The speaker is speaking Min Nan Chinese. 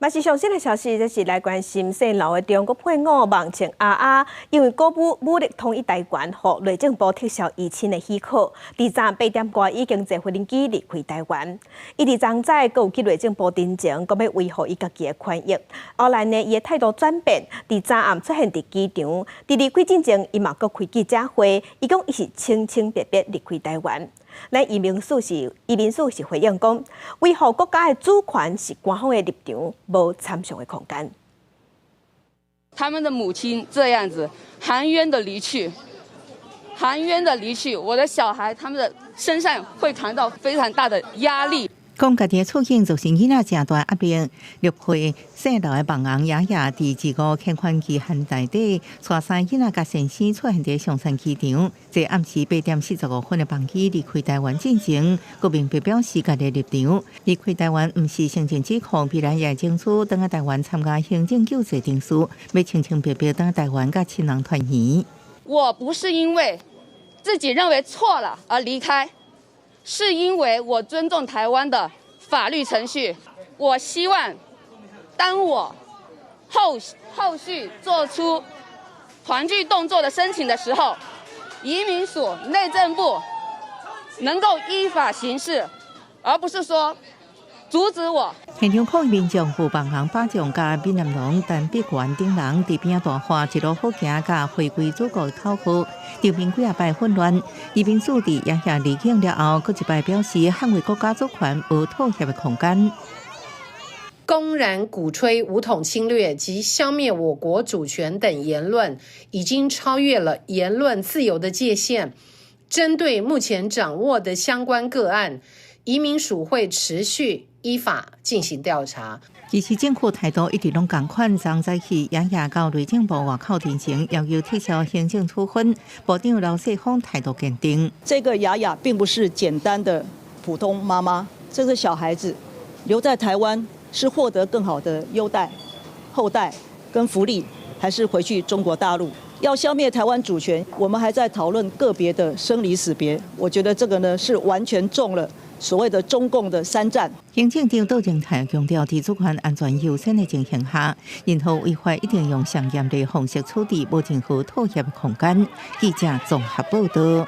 嘛是上新的消息，這是來關心姓劉的中國配偶孟倩阿阿，因為鼓舞武力統一台灣，予內政部撤銷移親的許可，佇昨8點外已經坐飛機離開台灣。伊佇昨早閣有去內政部陳情，講欲維護伊家己的權益。後來呢，伊的態度轉變，佇昨暗出現佇機場，佇離開進前，伊嘛閣開記者會，伊講伊是清清白白離開台灣。咱移民署是回應講，維護國家的主權是官方的立場，無參詳的空間。他們的母親這樣子含冤的離去，含冤的離去，我的小孩他們的身上會扛到非常大的壓力。講家己的處境造成囡仔誠大壓力。6歲姓劉的網紅雅雅，佇自五遣返期限內底，帶三囡仔佮先生出現佇松山機場，坐暗時8點45分的班機離開台灣進前，閣明白表示家己的立場。離開台灣毋是行政指控，必然也爭取轉來台灣參加行政救濟程序，欲清清白白轉來台灣佮親人團圓。我不是因為自己認為錯了而離開。是因為我尊重台灣的法律程序，我希望當我後續做出團聚動作的申請的時候，移民署、內政部能夠依法行事，而不是說阻止我。現場抗議民眾有網紅巴將佮閩南龍陳碧源等人佇邊仔大喊一路好行，佮回歸祖國的口號，場面幾仔擺混亂。移民署佇雅雅離境了後，閣一擺表示捍衛國家主權無妥協的空間。公然鼓吹武統侵略及消滅我國主權等言論，已經超越了言論自由的界限。針對目前掌握的相關個案，移民署會持續依法進行調查。其實政府態度一直攏仝款，昨早起雅雅到內政部外口陳情，要求撤銷行政處分。部長劉世鋒態度堅定。這個雅雅並不是簡單的普通媽媽，這個小孩子留在台灣是獲得更好的優待、厚待跟福利，還是回去中國大陸？要消滅台灣主權，我們還在討論個別的生離死別。我覺得這個呢是完全中了所謂的中共的三戰。行政長杜榮泰強調，佇主權安全優先的情形下，任何違法一定用上嚴厲方式處置，無任何妥協的空間。記者綜合報道。